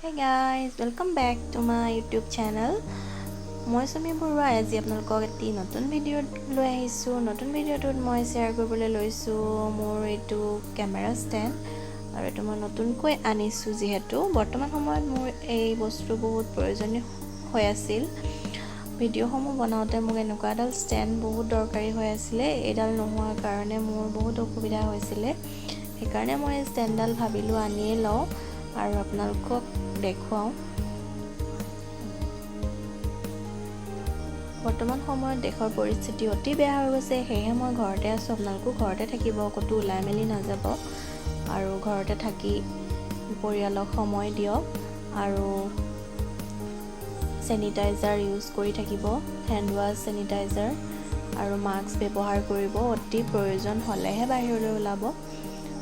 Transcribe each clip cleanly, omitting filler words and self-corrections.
Hey guys, welcome back to my YouTube channel. মই চুমি বৰুৱা। আজি আপোনালোকক এটি নতুন ভিডিঅ' লৈ আহিছোঁ। নতুন ভিডিঅ'টোত মই শ্বেয়াৰ কৰিবলৈ লৈছোঁ মোৰ এইটো কেমেৰা ষ্টেণ্ড আৰু এইটো মই নতুনকৈ আনিছোঁ, যিহেতু বৰ্তমান সময়ত মোৰ এই বস্তু বহুত প্ৰয়োজনীয় হৈ আছিল। ভিডিঅ'সমূহ বনাওঁতে মোক এনেকুৱা এডাল ষ্টেণ্ড বহুত দৰকাৰী হৈ আছিলে। এইডাল নোহোৱাৰ কাৰণে মোৰ বহুত অসুবিধা হৈছিলে। সেইকাৰণে মই এই ষ্টেণ্ডডাল ভাবিলোঁ আনিয়ে লওঁ আৰু আপোনালোকক দেখুৱাওঁ। বৰ্তমান সময়ত দেশৰ পৰিস্থিতি অতি বেয়া হৈ গৈছে, সেয়েহে মই ঘৰতে আছোঁ। আপোনালোকো ঘৰতে থাকিব, ক'তো ওলাই মেলি নাযাব আৰু ঘৰতে থাকি পৰিয়ালক সময় দিয়ক আৰু চেনিটাইজাৰ ইউজ কৰি থাকিব, হেণ্ড ৱাছ, চেনিটাইজাৰ আৰু মাস্ক ব্যৱহাৰ কৰিব। অতি প্ৰয়োজন হ'লেহে বাহিৰলৈ ওলাব।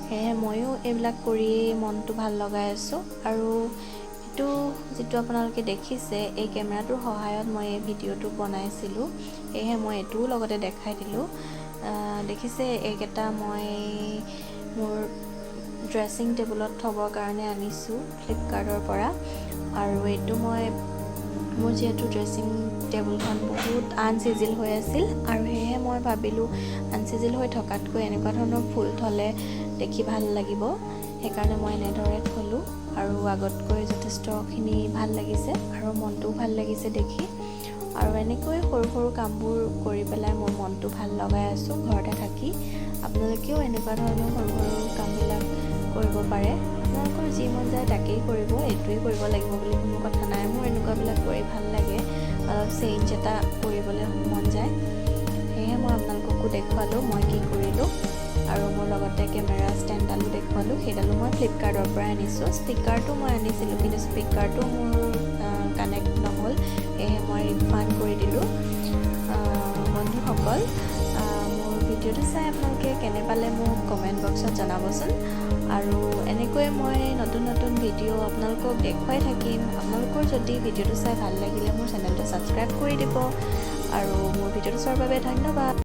সেয়েহে ময়ো এইবিলাক কৰিয়েই মনটো ভাল লগাই আছোঁ। আৰু এইটো যিটো আপোনালোকে দেখিছে, এই কেমেৰাটোৰ সহায়ত মই এই ভিডিঅ'টো বনাইছিলোঁ, সেয়েহে মই এইটোও লগতে দেখাই দিলোঁ। দেখিছে, এইকেইটা মই মোৰ ড্ৰেছিং টেবুলত থ'বৰ কাৰণে আনিছোঁ ফ্লিপকাৰ্টৰ পৰা। আৰু এইটো মই মোৰ যিহেতু ড্ৰেছিং টেবুলখন বহুত আনচিজিল হৈ আছিল আৰু সেয়েহে মই ভাবিলোঁ আনচিজিল হৈ থকাতকৈ এনেকুৱা ধৰণৰ ফুল থ'লে দেখি ভাল লাগিব। সেইকাৰণে মই এনেদৰে থ'লোঁ আৰু আগতকৈ যথেষ্টখিনি ভাল লাগিছে আৰু মনটোও ভাল লাগিছে দেখি। আৰু এনেকৈ সৰু সৰু কামবোৰ কৰি পেলাই মোৰ মনটো ভাল লগাই আছোঁ ঘৰতে থাকি। আপোনালোকেও এনেকুৱা ধৰণৰ সৰু সৰু কামবিলাক কৰিব পাৰে। আপোনালোকৰ যি মন যায় তাকেই কৰিব, এইটোৱেই কৰিব লাগিব বুলি কোনো কথা নাই। মোৰ এনেকুৱাবিলাক কৰি ভাল লাগে, অলপ চেঞ্জ এটা কৰিবলৈ মন যায়। সেয়েহে মই আপোনালোককো দেখুৱালোঁ মই কি কৰিলোঁ আৰু মোৰ লগতে কেমেৰা ষ্টেণ্ডডালো দেখুৱালোঁ। সেইডালো মই ফ্লিপকাৰ্টৰ পৰাই আনিছোঁ। স্পীকাৰটো মই আনিছিলোঁ, কিন্তু স্পীকাৰটো মোৰ কানেক্ট নহ'ল, সেয়েহে মই ৰিফাণ্ড কৰি দিলোঁ। বন্ধুসকল, মোৰ ভিডিঅ'টো চাই আপোনালোকে কেনে পালে মোক কমেণ্ট বক্সত জনাবচোন। আৰু এনেকৈ মই নতুন নতুন ভিডিঅ' আপোনালোকক দেখুৱাই থাকিম। আপোনালোকৰ যদি ভিডিঅ'টো চাই ভাল লাগিলে মোৰ চেনেলটো ছাবস্ক্ৰাইব কৰি দিব আৰু মোৰ ভিডিঅ'টো চোৱাৰ বাবে ধন্যবাদ।